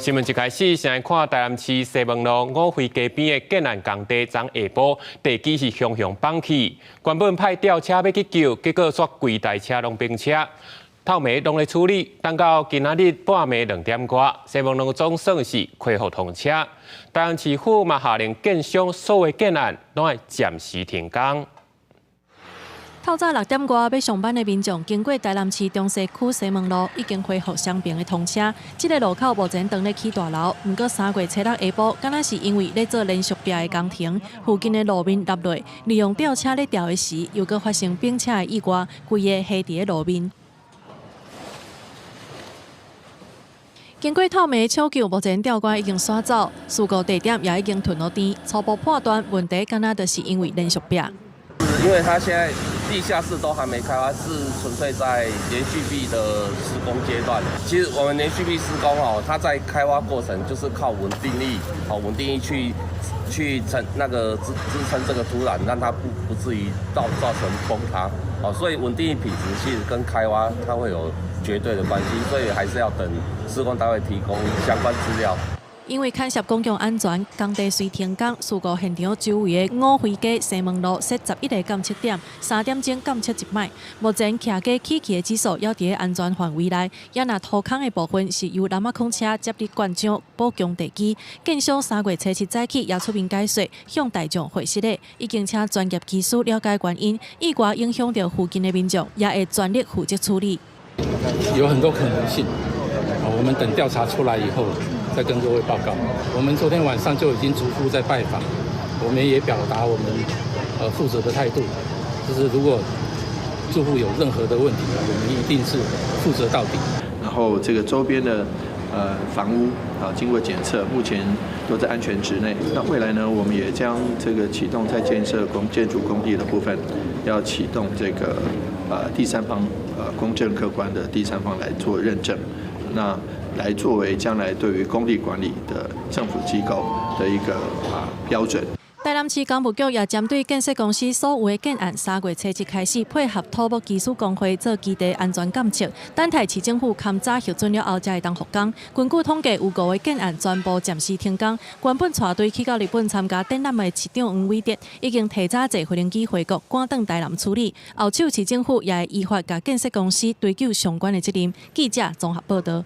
新聞一開始，先來看台南市西門路五妃街邊的建案工地，昨下晡地基是雄雄崩去，原本派吊車欲去救，結果煞規台車攏崩車。透暝攏咧處理，等到今仔日半暝2點外，西門路總算是恢復通車。台南市府嘛下令建商所有建案攏愛暫時停工。透早6點外欲上班的民眾，經過台南市中西區西門路，已經恢復雙爿的通車。這个路口目前當咧起大樓，毋過3月初六下晡，敢若是因為咧做連續壁的工程，附近的路面凹落，利用吊車咧吊的時，又閣發生崩車的意外，規个下佇咧路面。經過透暝搶救，目前吊掛已經徙走，事故地點也已經吞予甜。初步判斷問題，敢若就是因為連續壁。因為它現在地下室都還沒開挖，是純粹在連續壁的施工階段。其實我們連續壁施工哦，它在開挖過程就是靠穩定力，好穩定力去撐那個支撐這個土壤，讓它不至於造成崩塌。哦，所以穩定力品質其實跟開挖它會有絕對的關係，所以還是要等施工單位提供相關資料。因為牽涉公共安全，工地隨停工，事故現場周圍的五妃街西門路設11個監測點，3點鐘監測一擺。目前徛家起去的指數猶佇咧安全範圍內，也若土空的部分是由藍仔礦車接力灌漿補強地基。建商3月初七早起也出面解說，向大眾解釋的，已經請專業技師了解原因，意外影響著附近的民眾，也會全力負責處理。有很多可能性，我們等調查出來以後再跟各位報告。我們昨天晚上就已經逐戶在拜訪，我們也表達我們負責的態度，就是如果住戶有任何的問題，我們一定是負責到底。然後這個周邊的房屋啊，經過檢測，目前都在安全值內。那未來呢，我們也將這個啟動在建設工建築工地的部分，要啟動這個第三方公正客觀的第三方來做認證。那來作為將來對於工地管理的政府機構的一個標準。台南市工務局也針對建設公司所有的建案，3月初七開始配合土木技師公會做基地安全監測，等待市政府勘查核准了後，才會當復工。根據統計，有五個建案全部暫時停工。原本帶隊去到日本參加展覽的市長黃偉哲，已經提早坐飛行機回國，趕轉台南處理。後手市政府也會依法共建設公司追究相關的責任。記者綜合報道。